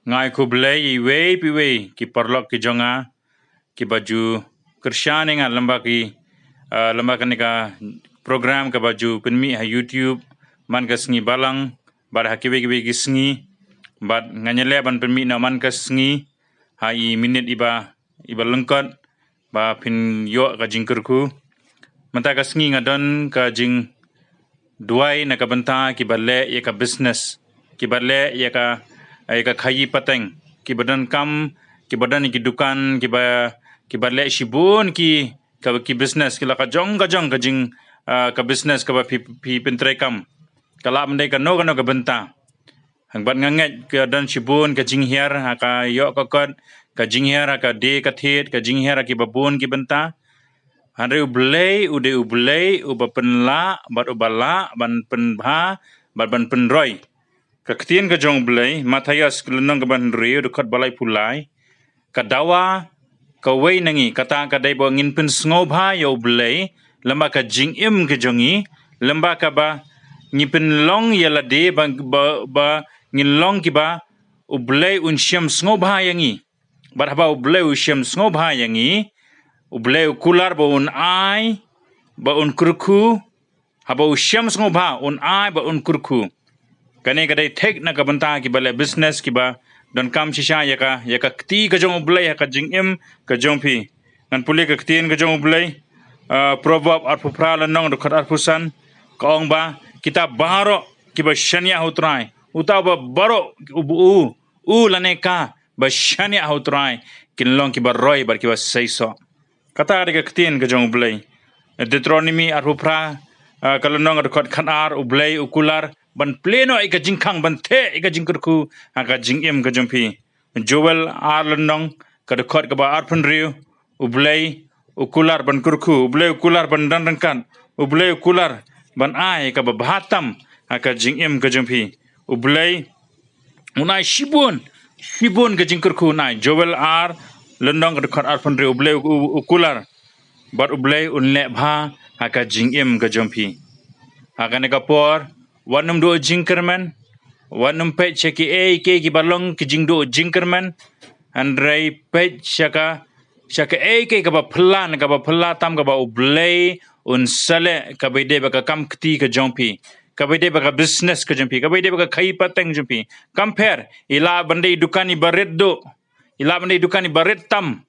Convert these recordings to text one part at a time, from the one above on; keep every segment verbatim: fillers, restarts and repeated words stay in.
Nga ai khublei ïa iwei pa iwei ki paralok ki jong nga, kiba ju kyrshan ïa nga lyngba ki, ah, lyngba kane ka program kaba ju pynmih ha YouTube man ka sngi Balang bad ha kiwei kiwei ki sngi, bad ngan ïaleh ban pynmih noh man ka sngi ha i minit iba, iba lyngkot ba phin ïoh ka jingkyrkhu. Mynta ka sngi nga don ka jingduwai na ka bynta kiba leh ïa ka business, kiba leh ïa ka, ïa ka khaïi pateng, kiba donkam, kiba don ïa ki dukan, kiba, kiba leh shibun ki, ka, ki business, ki la ka jong ka jong ka jing, ah, ka business kaba phi, phi pyntreikam. Ka lah ban dei kano kano ka bynta. Hynrei bad nga ngeit ka don shibun ka jinghiar ha ka ïoh ka kot, ka jinghiar ha ka die ka thied, ka jinghiar ha kiba bun ki bynta. Hynrei U Blei u dei U Blei uba pynlah bad uba lah ban pynbha bad ban pynroi. Ka ktien ka jong U Blei, Mathaios lynnong kaba hynriew, dkhot ba laiphew lai, ka dawa kawei na ngi, kata ka dei ba ngin pynsngewbha ïa U Blei lyngba ka jingim ka jong ngi, lyngba kaba ngi pynlong ïa lade ba, ba, ba ngin long kiba U Blei un shem sngewbha ïa ngi. Bad haba U Blei u shem sngewbha ïa ngi, U Blei u kular ba un ai, ba un kyrkhu, haba u shem sngewbha un ai bad un kyrkhu. Kane ka dei thik na ka bynta kiba leh business, kiba donkam shisha ïa ka, ïa ka kti ka jong U Blei ha ka jingim ka jong phi. Ngan pule ka ktien ka jong U Blei, ah, Proverb arphew phra lynnong, dkhot arphew san, ka ong ba kita baroh kiba shaniah ha U Trai, uta uba baroh uba u, u lane ka ba shaniah ha U Trai, kin long kiba roi bad kiba seisoh. Kata ka dei ka ktien ka jong U Blei. Deuteronomy arphew phra, ah, ka lynnong, dkhot khatar, U Blei u kular ban plie noh ïa ka jingkhang, ban theh ïa ka jingkyrkhu ha ka jingim ka jong phi. Joel ar lynnong, ka dkhot kaba arphew hynriew, U Blei u kular ban kyrkhu, U Blei u kular ban don ryngkat, U Blei u kular ban ai kaba bha tam ha ka jingim ka jong phi. U Blei un ai shibun, shibun ka jingkyrkhu un ai. Joel ar lynnong, ka dkhot arphew hynriew, U Blei u, u, u kular bad U Blei un leh bha ha ka jingim ka jong phi. Ha kane ka por, wat nym duh jingkyrmen, wat nym peit sha kiei kiei kiba long ki jingduh jingkyrmen, hynrei peit sha ka, sha kaei kaei kaba phylla, kaba phylla tam, kaba U Blei un sa leh, kaba ïadei bad ka kam kti ka jong phi, kaba ïadei bad ka business ka jong phi, kaba ïadei bad ka khaïi pateng jong phi. Kam pher, i lah ban dei dukan iba rit duh, i lah ban dei dukan iba rit tam,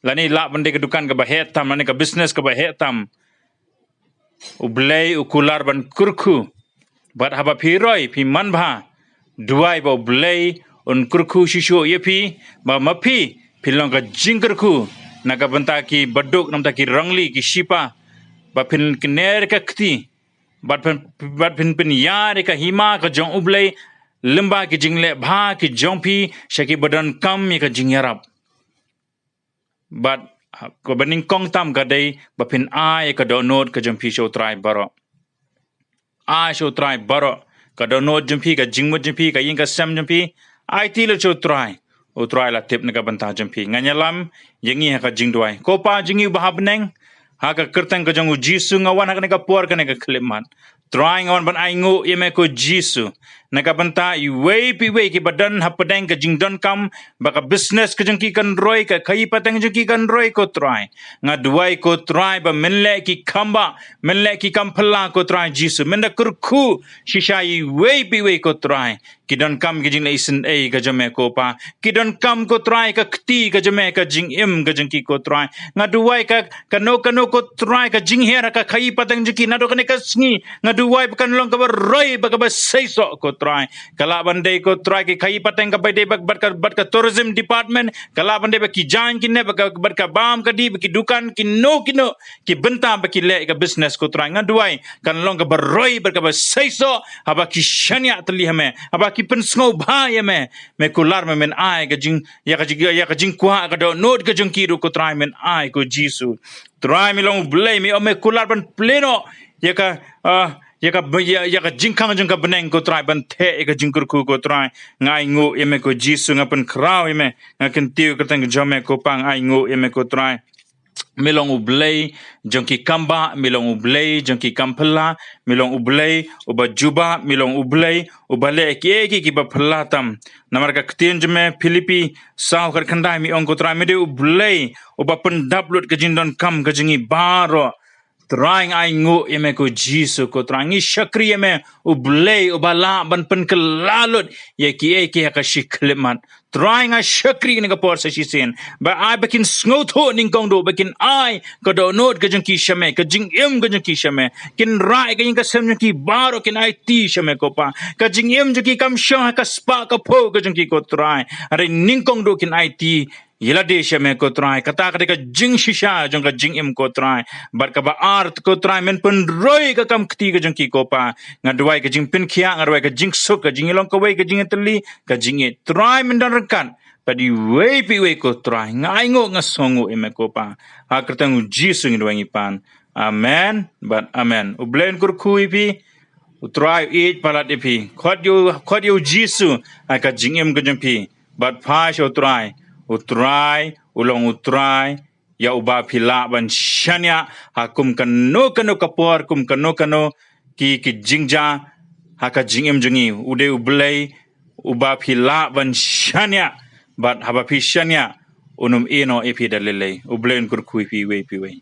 lane i lah ban dei ka dukan kaba heh tam, lane ka business kaba heh tam. U Blei u kular ban kyrkhu. Bad haba phi roi, phi manbha, duwai ba U Blei un kyrkhu shisha ïa phi, ba ma phi, phin long ka jingkyrkhu na ka bynta kiba duk, na ka bynta ki rangli, ki shipa, ba phin kner ka kti, bad phin, bad phin pynïar ïa ka hima ka jong U Blei lyngba ki jingleh bha ki jong phi sha kiba donkam ïa ka jingïarap. Bad, ha, kaba nyngkong tam ka dei ba phin ai ka dohnud ka jong phi sha U Trai baroh. Ai sha U Trai baroh ka dohnud jong phi, ka jingmut jong phi, ka ïing ka sem jong phi. Aiti lut sha U Trai. U Trai la tip na ka bynta jong phi. Ngan ïalam ïa ngi ha ka jingduwai. Ko Pa jong ngi uba ha bneng, ha ka kyrteng ka jong U Jisu nga wan ha kane ka por, kane ka khyllipmat. Trai, nga wan ban ainguh ïa me ko Jisu, na ka bynta iwei pa iwei kiba don hapdeng ka jingdonkam, ba ka business ka jong ki kan roi, ka khaïi pateng jong ki kan roi ko Trai. Nga duwai ko Trai ba men leh ki kam ba, men leh ki kam phylla ko Trai Jisu. Men da kyrkhu shisha iwei pa iwei ko Trai. Ki donkam ki jingleh isynei ka jong me ko Pa. Ki donkam ko Trai ka kti ka jong me, ka jingim ka jong ki ko Trai. Nga duwai ka, kano kano ko Trai ka jinghiar ha ka khaïi pateng jong ki naduh kane ka sngi, nga duwai ba kan long kaba roi bad kaba seisoh ko Trai. Ka lah ban dei ko Trai ki khaïi pateng kaba ïadei bad, bad ka, bad ka tourism department, ka lah ban dei ba ki jaiñ kine, bad ka, bad ka bam ka dih, bad ki dukan, kino kino ki bynta ba ki leh ka business ko Trai. Nga duwai kan long kaba roi bad kaba seisoh, haba ki shaniah tylli ha me, haba ki pynsngewbha ïa me. Me kular, me men ai ka jing, ïa ka jing, ïa ka jingkwah, ka dohnud ka jong ki ruh ko Trai, men ai ko Jisu. Trai, me long U Blei, me, me kular ban plie noh ïa ka, ah, ïa ka, ïa, ïa ka jingkhang jong ka bneng ko Trai, ban theh ïa ka jingkyrkhu ko Trai. Nga ainguh ïa me ko Jisu, nga pynkhraw ïa me, nga kyntiew kyrteng ka jong me ko Pa, nga ainguh ïa me ko Trai. Me long U Blei jong ki kam bah, me long U Blei jong ki kam phylla, me long U Blei uba jubab, me long U Blei uba leh kiei kiei kiba phylla tam. Namar ka ktien jong me, Philippi saw khatkhyndai, me ong ko Trai, me dei U Blei uba pyndap lut ka jingdonkam ka jong ngi baroh. Trai, nga ainguh ïa me ko Jisu ko Trai, ngi shakri ïa me, U Blei uba lah ban pynkylla lut ïa kiei kiei ha ka shi khyllipmat. Trai, nga shakri ïa kane ka por sa shisien, ba ai ba kin sngewthuh nyngkong duh, ba kin ai ka dohnud ka jong ki sha me, ka jingim ka jong ki sha me, kin rai ka ïing ka sem jong ki baroh, kin aiti sha me ko Pa. Ka jingim jong ki kam shong ha ka spah ka phew ka jong ki ko Trai, hynrei nyngkong duh kin aiti ïa lade sha me ko Trai. Kata ka dei ka jingshisha jong ka jingim ko Trai. Bad kaba ar ko Trai, men pynroi ka kam kti ka jong ki ko Pa. Nga duwai ka jingpynkhiah, nga duwai ka jingsuk, ka jingïalong kawei, ka jingïatylli, ka jingïeit. Trai, men don ryngkat bad iwei pa iwei ko Trai. Nga ainguh, nga sngewnguh ïa me ko Pa. Ha ka kyrteng U Jisu ngi duwai ngi pan. Amen bad amen. U Blei un kyrkhu ïa phi. U Trai u ïeit palat ïa phi. Khot ïa u, khot ïa U Jisu ha ka jingim ka jong phi. Bad phai sha U Trai. U Trai u long U Trai ïa uba phi lah ban shaniah ha kum kano kano ka por, kum kano kano ki, ki jingjia ha ka jingim jong ngi. U dei U Blei uba phi lah ban shaniah, bad haba phi shaniah un ym ïehnoh ïa phi da lei lei. U Blei un kyrkhu ïa phi iwei pa iwei.